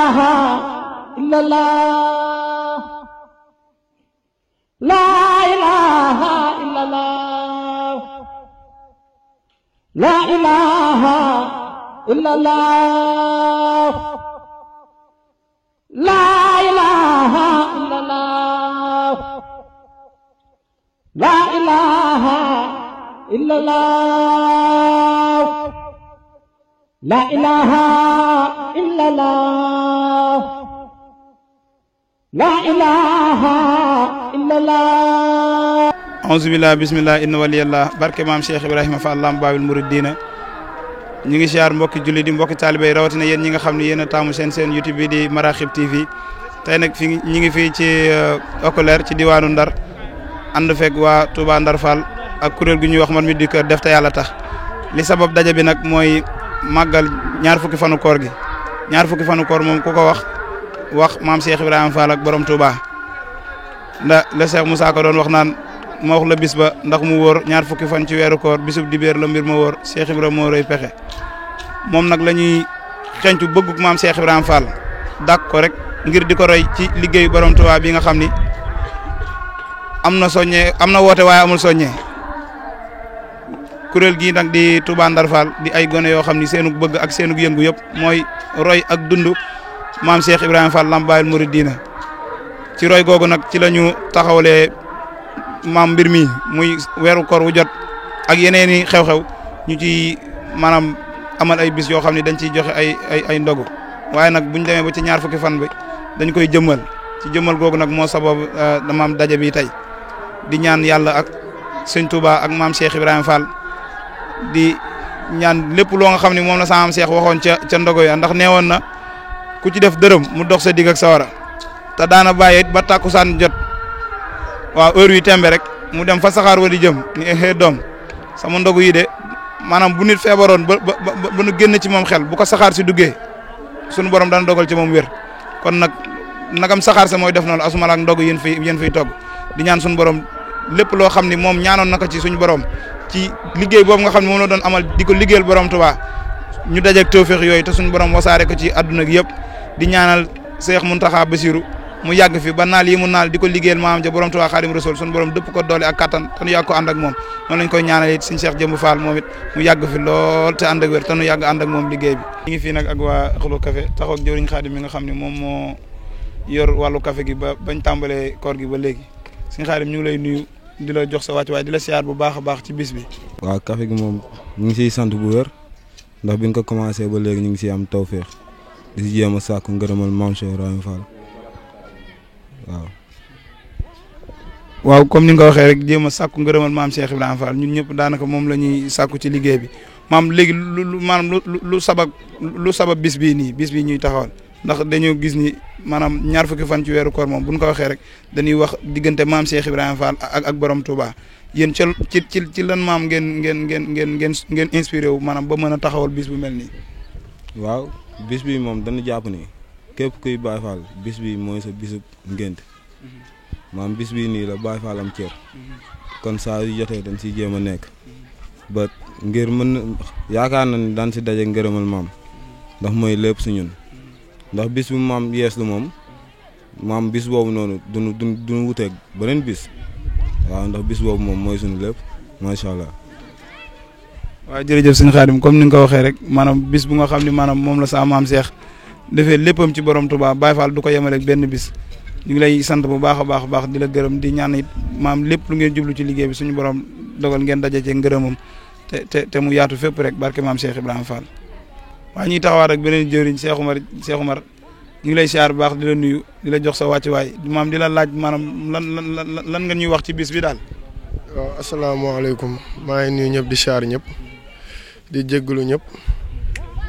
ilaha illallah la ilaha illallah la ilaha illallah la ilaha illallah la ilaha illallah la ilaha illallah la ilaha illallah auzubillah bismillah inna waliyallah barke maam Cheikh Ibrahima Fall Lamp Babil Mouridina ñu ngi siyaar mbokki julli di mbokki taalibe rawatina yéen ñi nga xam ne yéen a taamu seen YouTube bi di Marakhib TV tey nag fi ñi ngi fii ci Oculaire ci diwaanu Ndar ànd fekk waa Touba Ndar Fall ak kuréel gu ñuy wax man mi di kër def te yàlla tax li sabab daje bi nag mooy màggal ñaar fukki fanu koor gi ñaar fukki fanu koor moom ku ko wax maam Cheikh Ibrahima Fall ak borom Touba ndax le Cheikh Moussa ko doon wax naan ma wax la bis ba ndax mu wóor ñaar fukki fan ci weeru koor bisub dibéer la mbir ma wóor Cheikh Ibrahima moo rëy pexe moom nag la ñuy xencu bëgguk maam Cheikh Ibrahima Fall dàq ko rek ngir di ko roy ci liggéeyu borom Touba bi nga xam ni am na soññee am na woote waaye amul soññee kuréel gii nag di Touba Ndar Fall di ay gone yoo xam ni seenug bëgg ak seenug yëngu yëpp mooy roy ak dund maam Cheikh Ibrahima Fall Lamp Babil Mouridina ci roy googu nag ci la ñu taxawalee maam mbir mi muy weeru koor wu jot ak yeneen i xew-xew ñu ci maanaam amal ay bis yoo xam ne dañ ciy joxe ay ndogu waaye nag buñ demee ba ci ñaar fukki fan bi dañ koy jëmmal ci jëmmal googu nag moo sabab maam daje bi tey di ñaan yàlla ak sëñ Touba ak maam Cheikh Ibrahima Fall di ñaan lépp loo nga xam ne moom la sa maam Cheikh waxoon ca ndogo ya ndax neewoon na ku ci def dërëm mu dox sa digg ak sawara te daana bàyyi ba tàkkusaan jot waaw heure yi tembe rek mu dem fa saxaar wa di jëm ni doom sama ndogu yi de maanaam bu nit feebaroon ba nu génn ci moom xel bu ko saxaar si duggee sunu borom dana dogal ci moom wér kon nag nagam saxaar sa mooy def noonu asuma ak ndogu yéen fiy togg di ñaan suñu borom lépp loo xam ni moom ñaanoon na ko ci suñu borom ci liggéey boobu nga xam ne moom la doon amal di ko liggéeyal borom Touba ñu dajeeg tawfeex yooyu te suñu borom wasaare ko ci àdduna gi yëpp di ñaanal Cheikh Mountakha Bassirou mu yàgg fi ba naal yi mu naal di ko liggéeyal maam ja borom Touba Khadim Rasoul suñu borom dëpp ko doole ak kattan te nu yàgg ko ànd ak moom noonu lañ koy ñaanal it suñu Cheikh Jëmb Fall moom it mu yàgg fi lool te ànd ak wér te nu yàgg ànd ak moom liggéey bi. ñu ngi fii nag ak waa Xulu Café taxaw ak jëwriñ Khadim mi nga xam ne moom moo yor wàllu café gi bañ tàmbalee koor gi ba léegi suñu Khadim ñu ngi lay nuyu di la jox sa wàcc waaye di la siyaar bu baax a baax ci bis bi. waaw café gi moom ñu ngi siy sant bu wér ndax biñ ko commencé ba léegi ñu ngi siy am tawféex di si jéem a sàkku ngërëmal maam Cheikh Ibrahima Fall waaw comme ni nga ko waxee rek jéem a sàkku ngërëmal maam Cheikh Ibrahima Fall ñun ñëpp daanaka moom la ñuy sàkku ci liggéey bi maam léegi lu sabab bis bii ñuy taxawal ndax dañoo gis ni maanaam ñaar fukki fan ci weeru koor moom bu ñu ko waxee rek dañuy wax diggante maam Cheikh Ibrahima Fall ak borom Touba yéen ci lan maam ngeen inspiré wu maanaam ba mën a taxawal bis bu mel nii. waaw bis bi moom dañu jàpp ni képp kuy Baye Fall bis bi mooy sa bisu ngént maam bis bii nii la Baye Fall am cër kon saa yu jotee dañ siy jéem a nekk ba ngir mën yaakaar na ni daan si daje ngërëmal maam ndax mooy lépp si ñun ndax bis bu maam yees lu maam bis boobu noonu duñu wuteeg beneen bis waaw ndax bis boobu moom mooy suñu lépp macha allah. waaw jërëjëf sëñ Khadim comme ni nga ko waxee rek maanaam bis bu nga xam ne maanaam moom la sa maam Cheikh defee léppam ci borom Touba Baye Fall du ko yemale ak benn bis. ñu ngi lay sant bu baax a baax di la gërëm di ñaan it maam lépp lu ngeen jublu ci liggéey bi suñu borom dogal ngeen daje ci ngërëmam te mu yaatu fépp rek barke maam Cheikh Ibrahima Fall. waaye ñuy taxawaat ak beneen jëriñ Cheikh Oumar ñu ngi lay siyaar bu baax di la nuyu di la jox sa wàccuwaay maam di la laaj maanaam lan nga ñuy wax ci bis bi daal. waaw asalaamaaleykum maa ngi nuyu ñëpp di siyaar ñëpp di jéggalu ñëpp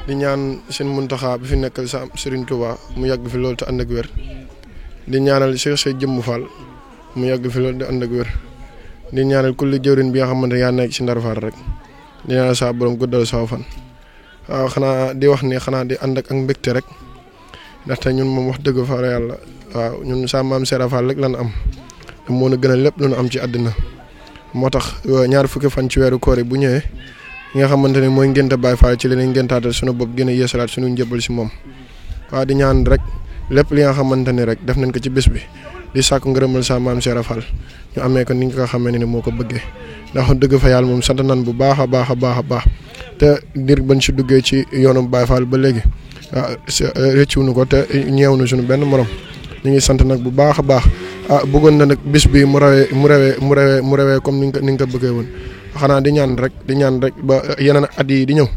di ñaan seen Muntaxa bi fi nekkal sa Serigne Touba mu yàgg fi loolu te ànd ak wér. di ñaanal Cheikh Jëmb Fall mu yàgg fi loolu di ànd ak wér di ñaanal kulli jëwrin bi nga xamante yaa nekk ci Ndar Fall rek di ñaanal saa borom guddal saa fan waaw xanaa di wax ni xanaa di ànd ak mbégte rek ndaxte ñun moom wax dëgg fa yàlla waaw ñun saa maam Cheikh Fall rek lan am te moo na gënal lépp lu ñu am ci àddina moo tax ñaar fukki fan ci weeru koor yi bu ñëwee nga xamante ne mooy ngénte Baye Fall ci leneen ngéntaatal suñu bopp gën a yeesalaat suñu njëbal si moom waaw di ñaan rek lépp li nga xamante ni rek def nañ ko ci bés bi di sàkku ngërëmal sa maam Cheikh Rafal ñu amee ko ni nga ko xamee ne moo ko bëggee ndax dëgg fa yàlla moom sant nan bu baax a baax a baax a baax te dir bañ si duggee ci yoonu Baye Fall ba léegi rëccuwuñu ko te ñeew na suñu benn morom ñu ngi sant nag bu baax a baax bëggoon na nag bis bi mu rawee comme ni nga ko bëggee woon xanaa di ñaan rek ba yeneen at yi di ñëw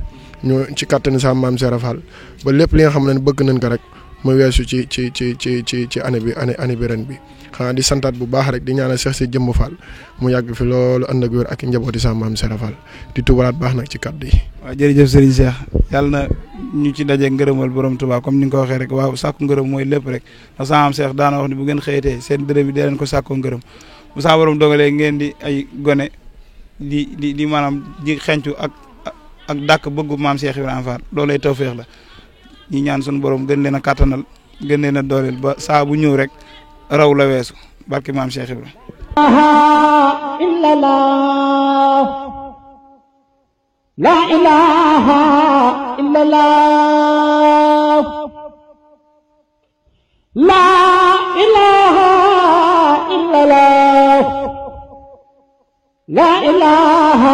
ñu ci kàttanu sa maam Cheikh Rafal ba lépp li nga xam ne bëgg nañ ko rek mu weesu ci année bi ren bi xanaa di santaat bu baax rek di ñaanal Cheikh si Jëmm Fall mu yàgg fi loolu ànd ak wér ak njabooti sa maam Cheikh Rafal di tubalaat baax nag ci kàddu yi. waaw jërëjëf Serigne Cheikh yàlla na ñu ci daje ngërëmal borom Touba comme ni nga ko waxee rek waaw sàkku ngërëm mooy lépp rek ndax sa maam Cheikh daana wax ni bu ngeen xëyatee seen dërëm bi dee leen ko sàkkoo ngërëm bu saa borom dogalee ngeen di ay gone di maanaam di xencu ak dàkk bëggu maam Cheikh Ibrahima Fall loolu lay tawféex la ñi ñaan suñu borom gën leen a kàttanal gën leen a dooleel ba saa bu ñëw rek raw la weesu barke maam Cheikh Ibrahima. la ilaha illallah la ilaha illallah la ilaha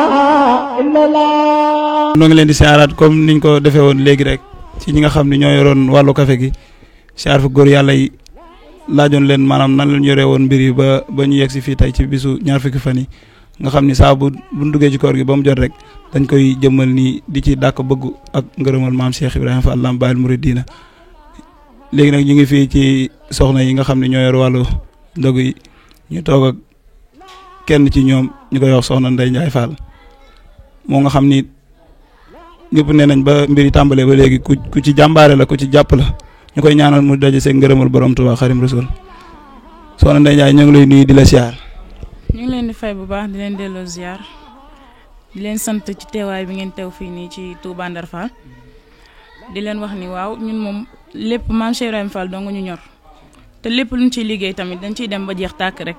illallah. noo ngi leen di siyaaraat comme niñ ko defee woon léegi rek ci ñi nga xam ne ñoo yoroon wàllu café gi siyaar fa góor yàlla yi laajoon leen maanaam nan leen yore woon mbir yi ba ñu yegg si fii tey ci bisu ñaar fukki fan yi nga xam ni saa bu duggee ci koor gi ba mu jot rek dañ koy jëmmal nii di ci dàkk bëggu ak ngërëmal maam Cheikh Ibrahima Fall Lamp Baabul Muridiina léegi nag ñu ngi fii ci soxna yi nga xam ne ñoo yor wàllu ndogu yi ñu toog ak kenn ci ñoom ñu koy wax soxna Ndeye Ndiaye Fall moo nga xam ni ñëpp nee nañ ba mbir yi tàmbalee ba léegi ku ci jàmbaare la ku ci jàpp la ñu koy ñaanal mu daje seen ngërëmal borom Tuubaa Xaadimu Rasuul soxna Ndeye Ndiaye ñoo ngi lay nuyu di la siyaar. ñu ngi leen di fay bu baax di leen delloo ziar di leen sant ci teewaay bi ngeen teew fii nii ci Touba Ndar Fall di leen wax ni waaw ñun moom lépp maam Cheikh Ibrahima Fall dong ñu ñor te lépp luñ ciy liggéey tamit dañ ciy dem ba jeex tàkk rek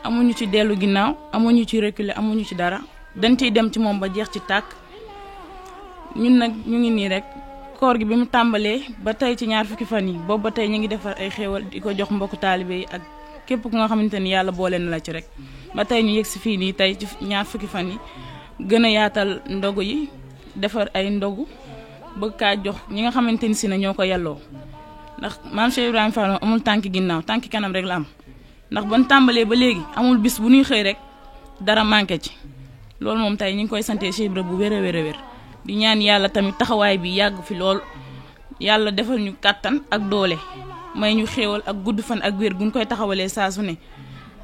amuñu ci dellu ginnaaw amuñu ci reculer amuñu ci dara dañ ciy dem ci moom ba jeex ci tàkk ñun nag ñu ngi nii rek koor gi bi mu tàmbalee ba tey ci ñaar fukki fan yi boobu ba tey ñu ngi defar ay xéewal di ko jox mbokku taalibe yi ak képp ku nga xamante ni yàlla boole na la ci rek ba tey ñu yegg si fii nii tey ci ñaar fukki fan yi gën a yaatal ndogu yi defar ay ndogu bëgg kaa jox ñi nga xamante ni si ne ñoo ko yelloo ndax maam Cheikh Ibrahima Fall amul tànki ginnaaw tànki kanam rek la am ndax ban tàmbalee ba léegi amul bis bu ñuy xëy rek dara manqué ci loolu moom tey ñu ngi koy santee Cheikh Ibrahima bu wér a wér a wér di ñaan yàlla tamit taxawaay bi yàgg fi lool yàlla defal ñu kàttan ak doole may ñu xéewal ak gudd fan ak wér guñ koy taxawalee saa su ne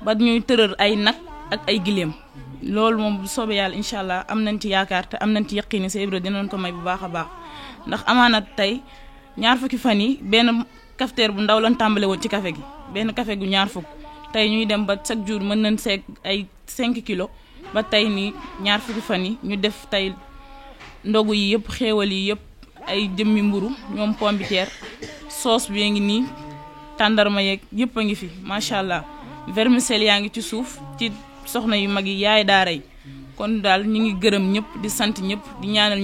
ba ñuy tëral ay nag ak ay gileem loolu moom bu soobee yàlla incha allah am nañ ci yaakaar te am nañ ci yaqini Cheikh Ibrahima dinañ ko may bu baax a baax ndax amaana tey ñaar fukki fan yi benn cafetière bu ndaw lañ tàmbale woon ci café gi benn café gu ñaar fukk tey ñuy dem ba chaque jour mën nañ seeg ay 5 kilos ba tey nii ñaar fukki fan yi ñu def tey ndogu yi yëpp xéewal yi yëpp ay jëmmi mburu ñoom pombiteer soos bi ngi nii tàndarma yeeg yëpp a ngi fi macha allah vermicelle yaa ngi ci suuf ci soxna yu mag yi yaay daara yi kon daal ñu ngi gërëm ñëpp di sant ñëpp di ñaanal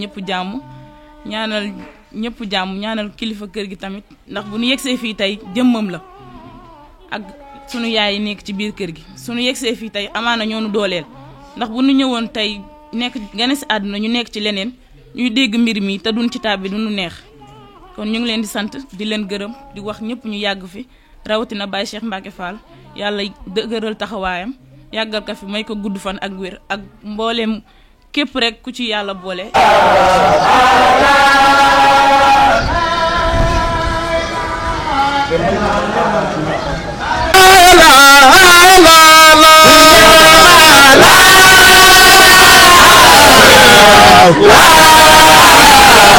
ñëpp jàmm ñaanal kilifa kër gi tamit ndax bu ñu yegsee fii tey jëmmam la ak sunu yaay yi nekk ci biir kër gi sunu yegsee fii tey amaana ñoo nu dooleel ndax bu ñu ñëwoon tey nekk gane si àdduna ñu nekk ci leneen ñuy dégg mbir mi te duñ ci tàbbi duñu neex kon ñu ngi leen di sant di leen gërëm di wax ñëpp ñu yàgg fi rawatina Baye Cheikh Mbacke Fall yàlla dëgëral taxawaayam yàggal ko fi may ko gudd fan ak wér ak mbooleem képp rek ku ci yàlla boole. La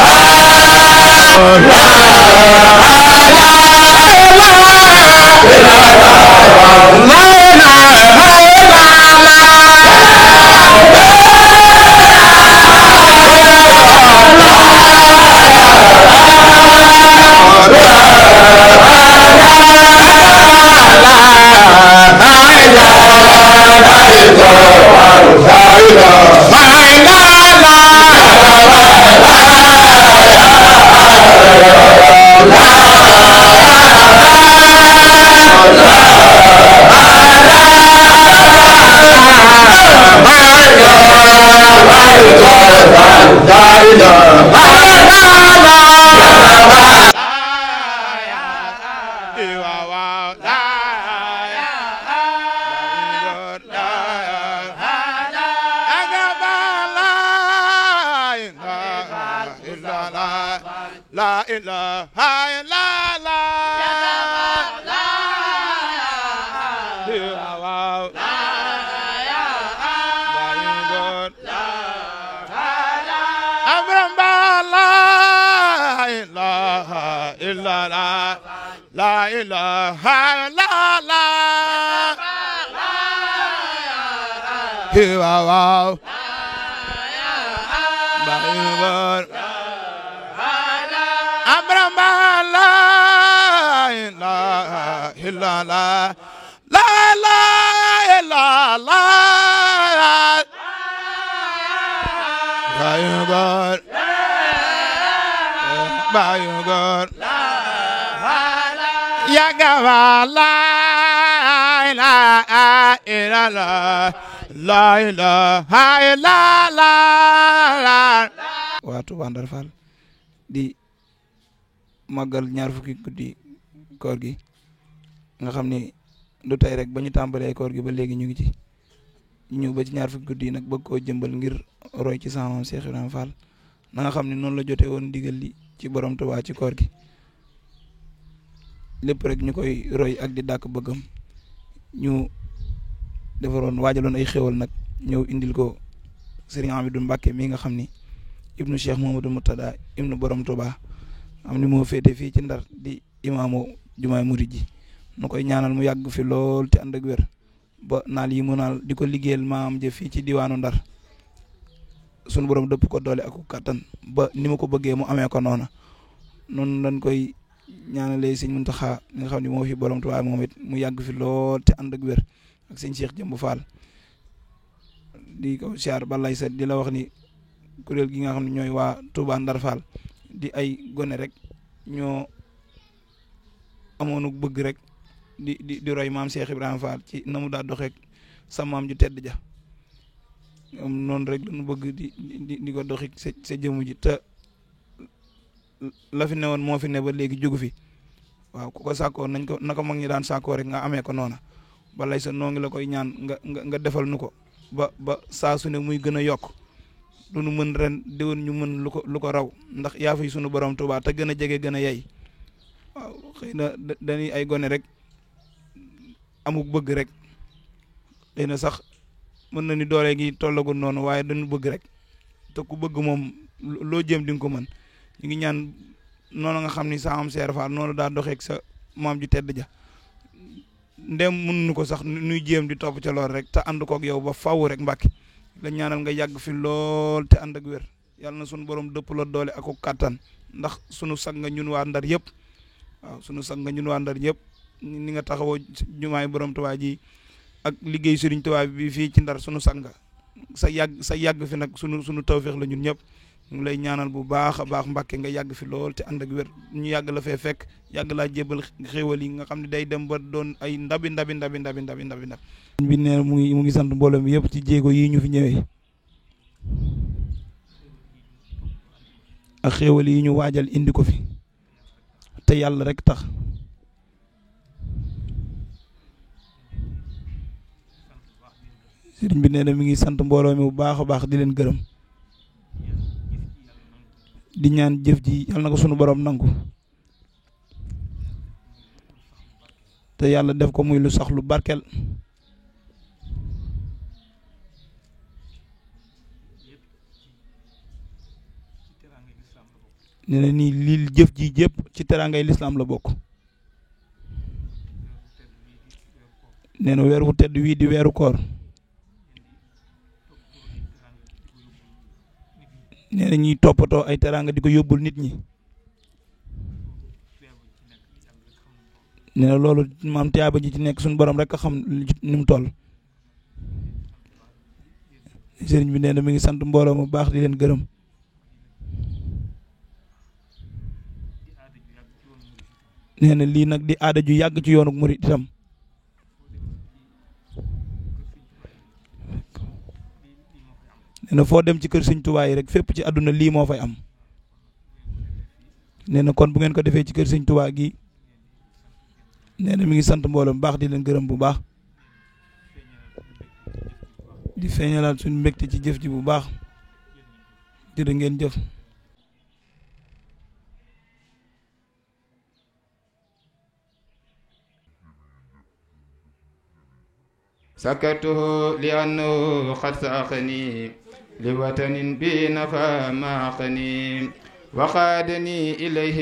ilaha illallah la ilaha illallah waaw bayubar abrama la ilaha illallah la ilaha illallah bayubar bayubar ya gawala la ilaha la ilaha illallah waa Touba Ndar Fall di màggal ñaar fukki guddi koor gi nga xam ni du tey rek ba ñu tàmbalee koor gi ba léegi ñu ngi ci ñëw ba ci ñaar fukki guddi nag bëgg koo jëmbal ngir roy ci sama maam Cheikh Ibrahima Fall na nga xam ne noonu la jotee woon ndigal li ci borom Touba ci koor gi lépp rek ñu koy roy ak di dàkk bëggam ñu defaroon waajaloon ay xéwal nag ñëw indil ko Serigne Amidou Mbacke mi nga xam ni ibnu Cheikh Mouhamadou Moutada ibnu borom Touba am ni moo féete fii ci Ndar di imaamu jumaay murid ji nu koy ñaanal mu yàgg fi lool te ànd ak wér ba naal yi mu naal di ko liggéeyal maam jëf fii ci diwaanu Ndar sunu borom dëpp ko doole ak kattan ba ni ma ko bëggee mu amee ko noona noonu lañ koy ñaanalee sëñ Muntaxa mi nga xam ne moo fi borom Touba moom it mu yàgg fi lool te ànd ak wér ak sëñ Cheikh Jëmb Fall di ko siyaar balay sa di la wax ni kuréel gi nga xam ne ñooy waa Touba Ndar Fall di ay gone rek ñoo amoonu bëgg rek di roy maam Cheikh Ibrahima Fall ci na mu daa doxeek sa maam ju tedd ja ñoom noonu rek lañu bëgg di ko doxi sa jëmu ji te la fi newoon moo fi ne ba léegi jógu fi waaw ku ko sàkkoo nañ ko naka mag ñi daan sàkkoo rek nga amee ko noona balay sa noo ngi la koy ñaan nga defal nu ko ba saa su ne muy gën a yokk lu nu mën ren déwén ñu mën lu ko raw ndax yaa fi sunu borom Touba te gën a jege gën a yey waaw xëy na dañuy ay gone rek amuk bëgg rek xëy na sax mën na ni doole gi tollagul noonu waaye dañu bëgg rek te ku bëgg moom loo jëm di nga ko mën ñu ngi ñaan noonu nga xam ni sa am Cheikh Fall noonu daa doxeek sa maam ju tedd ja ndem mënuñu ko sax nuy jéem di topp ca lool rek te ànd koog yow ba faw rek Mbàkke la ñaanal nga yàgg fi lool te ànd ak wér yàlla na sunu borom dëpp la doole ak kattan ndax sunu sag nga ñun waa Ndar yëpp waaw sunu sag nga ñun waa Ndar yëpp ni nga taxawoo jumaay borom Touba ji ak liggéey Serigne Touba bi fii ci Ndar sunu sag nga sa yàgg fi nag sunu tawféex la ñun ñëpp ñu ngi lay ñaanal bu baax a baax Mbàkke nga yàgg fi lool te ànd ak wér ñu yàgg la fee fekk yàgg laa jébal xéewal yi nga xam ne day dem ba doon ay ndabi ndab bi nee mu ngi sant mbooloo mi yëpp ci jéego yi ñu fi ñëwee ak xéewal yi ñu waajal indi ko fi te yàlla rek tax sëriñ bi nee na mi ngi sant mbooloo mi bu baax a baax di leen gërëm di ñaan jëf ji yàlla na ko sunu borom nangu te yàlla def ko muy lu sax lu barkel nee na nii lii jëf ji jëpp ci teraangay lislaam la bokk nee na weer wu tedd wii di weeru koor nee na ñuy toppatoo ay teraanga di ko yóbbul nit ñi nee na loolu maam tiyaaba ji ci nekk suñu borom rek a xam ni mu toll sëriñ bi nee na mi ngi sant mbooloo mu baax di leen gërëm nee na lii nag di aada ju yàgg ci yoonu murid itam nee na foo dem ci kër Sëñ Tuubaa yi rek fépp ci àdduna lii moo fay am nee na kon bu ngeen ko defee ci kër Sëñ Tuubaa gi nee na mi ngi sant mbooloo bu baax di leen gërëm bu baax di feeñalaat suñu mbégte ci jëf ji bu baax jërë ngeen jëf سكته لأنه قد ساقني لوطن بي نفى ما قني وقادني إليه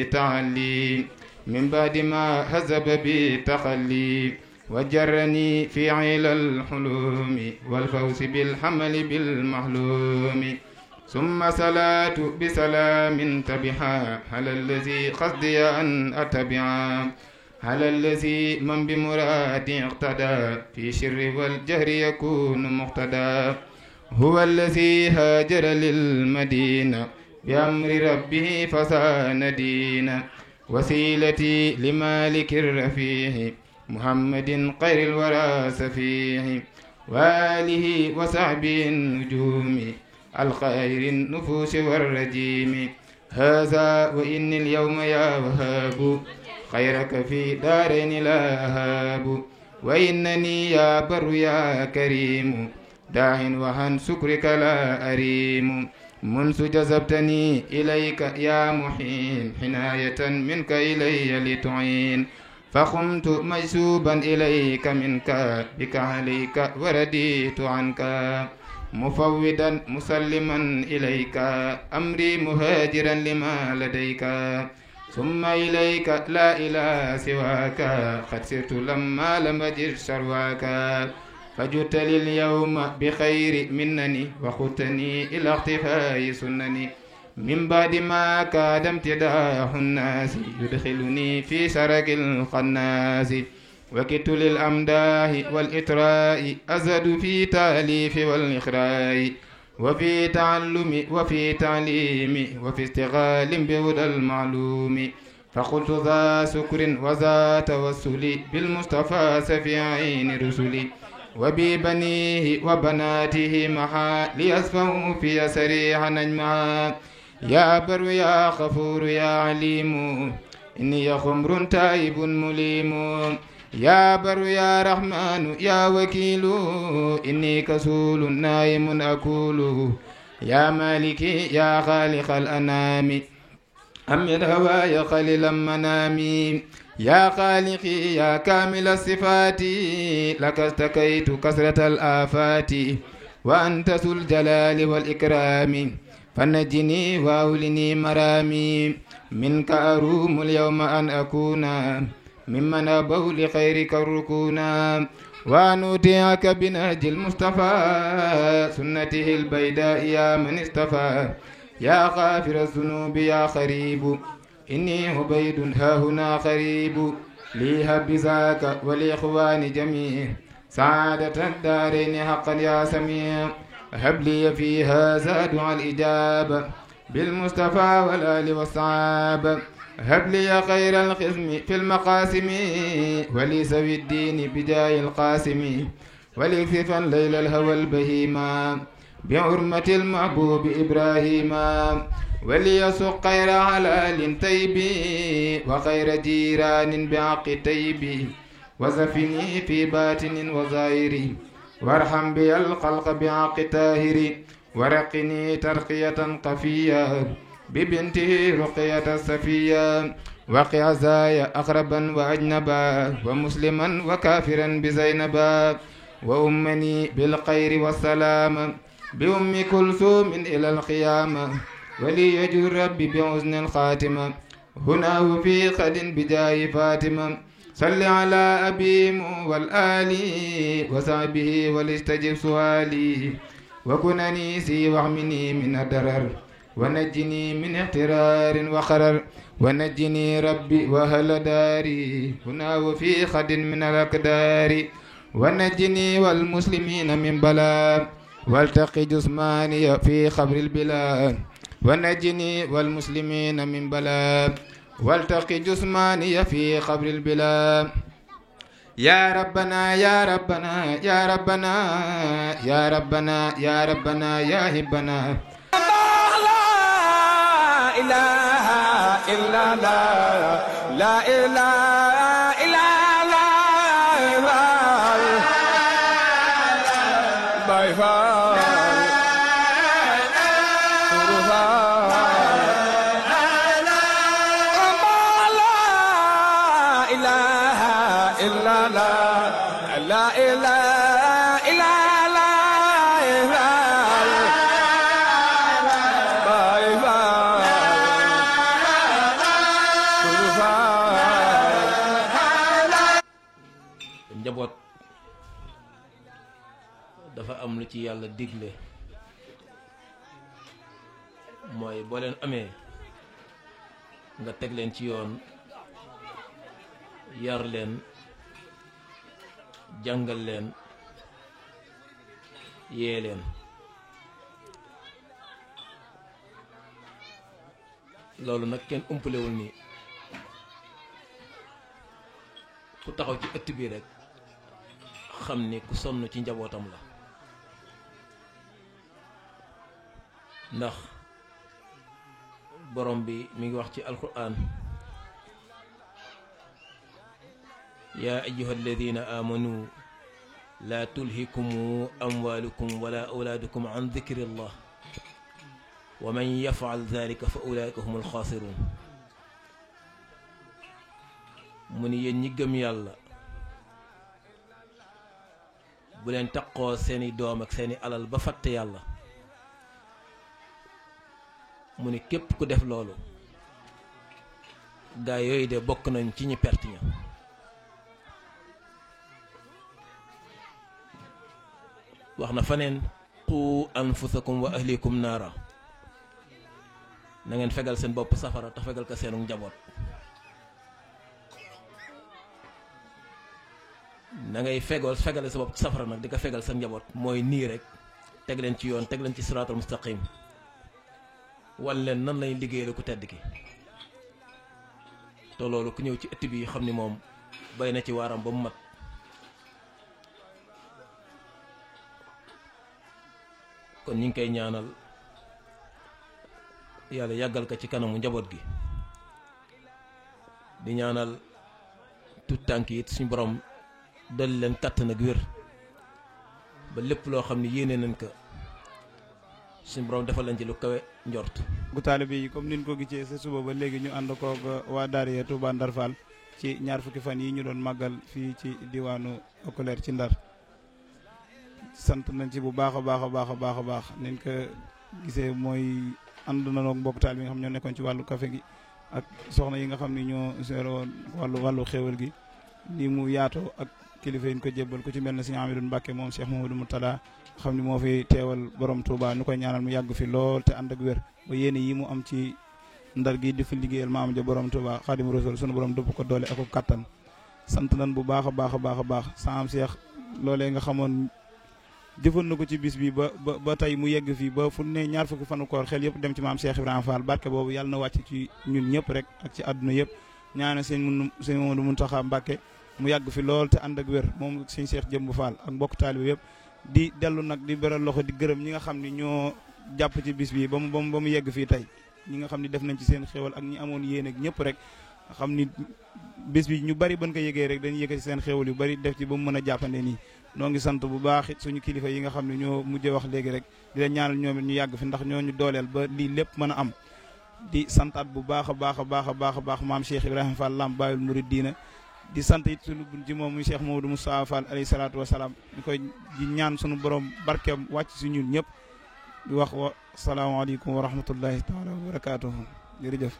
بتعلي من بعد ما هزب بتخلي وجرني في عيل الحلوم والفوز بالحمل بالمحلوم ثم صلاة بسلام تبعا على الذي قصدي أن أتبعا على الذي من بمراد اقتدى في شر والجهر يكون مقتدى هو الذي هاجر للمدينة بأمر ربه فسان دينا وسيلتي لمالك الرفيع محمد خير الورى سفيه وآله وصحبه النجوم الخير النفوس والرجيم هذا وإن اليوم يا وهاب خيرك في دارين لا أهاب وإنني يا بر يا كريم داع وعن شكرك لا أريم منذ جذبتني إليك يا محين حناية منك إلي لتعين فقمت مجذوبا إليك منك بك عليك ورديت عنك مفوضا مسلما إليك أمري مهاجرا لما لديك ثم إليك لا إله سواك قد سرت لما لم أجد شرواك فجدت لي اليوم بخير منني وخدتني إلى اختفاء سنني من بعد ما كاد امتداح الناس يدخلني في سرق القناس وكدت للأمداه والإطراء أزد في تأليف والإخراء وفي تعلم وفي تعليم وفي استغال بهدى المعلوم فقلت ذا سكر وذا توسل بالمصطفى سفي عين رسلي وببنيه وبناته محا ليسفوا في سريعا نجمعا يا بر يا غفور يا عليم إني خمر تائب مليم يا بر يا رحمن يا وكيل إني كسول نائم أكول يا مالكي يا خالق الأنام أمد هواي خليلا منامي يا خالقي يا كامل الصفات لك استكيت كسرة الآفات وأنت ذو الجلال والإكرام فنجني وأولني مرامي منك أروم اليوم أن أكون ممن أبوا لخيرك الركونا وأن أطيعك بنهج المصطفى سنته البيداء يا من اصطفى يا غافر الذنوب يا خريب إني عبيد ها هنا قريب لي هب ذاك والإخوان جميع سعادة الدارين حقا يا سميع هب لي في هذا دعاء الإجابة بالمصطفى والآل والصحابة هب لي خير الخصم في المقاسم ولي سوي الدين بجاه القاسم وليكفا ليل الهوى البهيما بعرمة المحبوب إبراهيم وليسق خير حلال طيب وخير جيران بعق طيب وزفني في باطن وظاهر وارحم بي الخلق بعق طاهر ورقني ترقية قفية ببنته رقية الصفية وقي عزايا أقربا وأجنبا ومسلما وكافرا بزينبا وأمني بالخير والسلام بأم كلثوم إلى القيامة ولي يجر ربي بحسن الخاتمة هنا وفي قد بجاه فاطمة صل على أبي والآل وصحبه وليستجب سؤالي وكنني سي واحمني من الضرر ونجني من احترار وخرر ونجني ربي وأهل داري هنا وفي قد من الأقدار ونجني والمسلمين من بلاء والتقي جسماني في خبر البلاد ونجني والمسلمين من بلاء والتقي جسماني في خبر البلاد يا ربنا يا ربنا يا ربنا يا ربنا يا ربنا يا هبنا لا إله إلا الله لا إله إلا الله لا إله njaboot dafa am lu ci yàlla digle mooy boo leen amee nga teg leen ci yoon yar leen jàngal leen yee leen loolu nag kenn umpalewul ni ku taxaw ci ëtt bi rek xam ni ku sonn ci njabootam la ndax borom bi mi ngi wax ci alquran yaa ayyuha alladina amanu laa tulhikumu amwalukum wala awlaadukum an dikrillah wa man yafal dalika fa ulaika humul xaasirun mu ni yéen ñi gëm yàlla bu leen taqoo seeni doom ak seeni alal ba fàtte yàlla mu ni képp ku def loolu gaa yooyu de bokk nañ ci ñi perte ña wax na faneen qu anfusakum wa ahlikum naara na ngeen fegal seen bopp safara te fegal ko seenu njaboot na ngay fegale sa bopp safara nag di ko fegal sa njaboot mooy nii rek teg leen ci yoon teg leen ci siraatal mustaqim wal leen nan lañ liggéeyal ku tedd ki te loolu ku ñëw ci ëtt bi xam ni moom bay na ci waaram ba mu mat kon ñu ngi koy ñaanal yàlla yàggal ko ci kanamu njaboot gi di ñaanal tout tànk it suñu borom dal leen kàttan ak wér ba lépp loo xam ne yéene nañ ko suñu borom defal leen ci lu kawe njort. gu taalibe yi comme niñ ko gisee sa suba ba léegi ñu ànd koog waa daara Touba Ndar Fall ci ñaar fukki fan yi ñu doon màggal fii ci diwaanu Oculaire ci Ndar sant nañ ci bu baax a baax a baax a baax a baax niñ ko gisee mooy ànd nañoo mbokk taalibe yi nga xam ñoo nekkoon ci wàllu café gi ak soxna yi nga xam ne ñoo seeroon wàllu xéwal gi ni mu yaatoo ak kilifa yi ñu ko jébbal ku ci mel ne Sëñ Amidou Mbacke moom Cheikh Mamadou Moutala xam ni moo fi teewal borom Touba nu koy ñaanal mu yàgg fi lool te ànd ak wér ba yéene yi mu am ci Ndar gi di fi liggéeyal maam ja borom Touba Xaadimu Rasuul sunu borom dëpp ko doole ak ko kattan sant nañ bu baax a baax a baax a baax Sëñ Cheikh loolee nga xamoon jëfoon na ko ci bis bi ba tey mu yegg fii ba fu ne ñaar fukki fanu koor xel yëpp dem ci maam Cheikh Ibrahima Fall barke boobu yàlla na wàcc ci ñun ñëpp rek ak ci àdduna yëpp ñaane sëñ Mamadou Mountakha Mbacke mu yàgg fi lool te ànd ak wér moom sëñ Cheikh Jëmb Fall ak mbokk taalibe yëpp di dellu nag di beral loxo di gërëm ñi nga xam ni ñoo jàpp ci bis bi ba mu yegg fii tey ñi nga xam ni def nañ ci seen xéwal ak ñi amoon yéen ak ñëpp rek xam ni bis bi ñu bari ban ko yëgee rek dañuy yëkkati seen xéwal yu bari def ci ba mu mën a jàppande nii noo ngi sant bu baax it suñu kilifa yi nga xam ne ñoo mujjee wax léegi rek di leen ñaanal ñoom it ñu yàgg fi ndax ñoo ñu dooleel ba lii lépp mën a am di santaat bu baax a baax a baax a baax a baax maam Cheikh Ibrahima Fall Lamp Baayul Muridiina di sant it suñu bun ci moom muy Cheikh Mamadou Moustapha Fall alayhi salaatu wasalaam di koy di ñaan suñu borom barkeem wàcc si ñun ñëpp di wax wa salaamaaleykum wa rahmatullahi taala wa barakaatuhu jërëjëf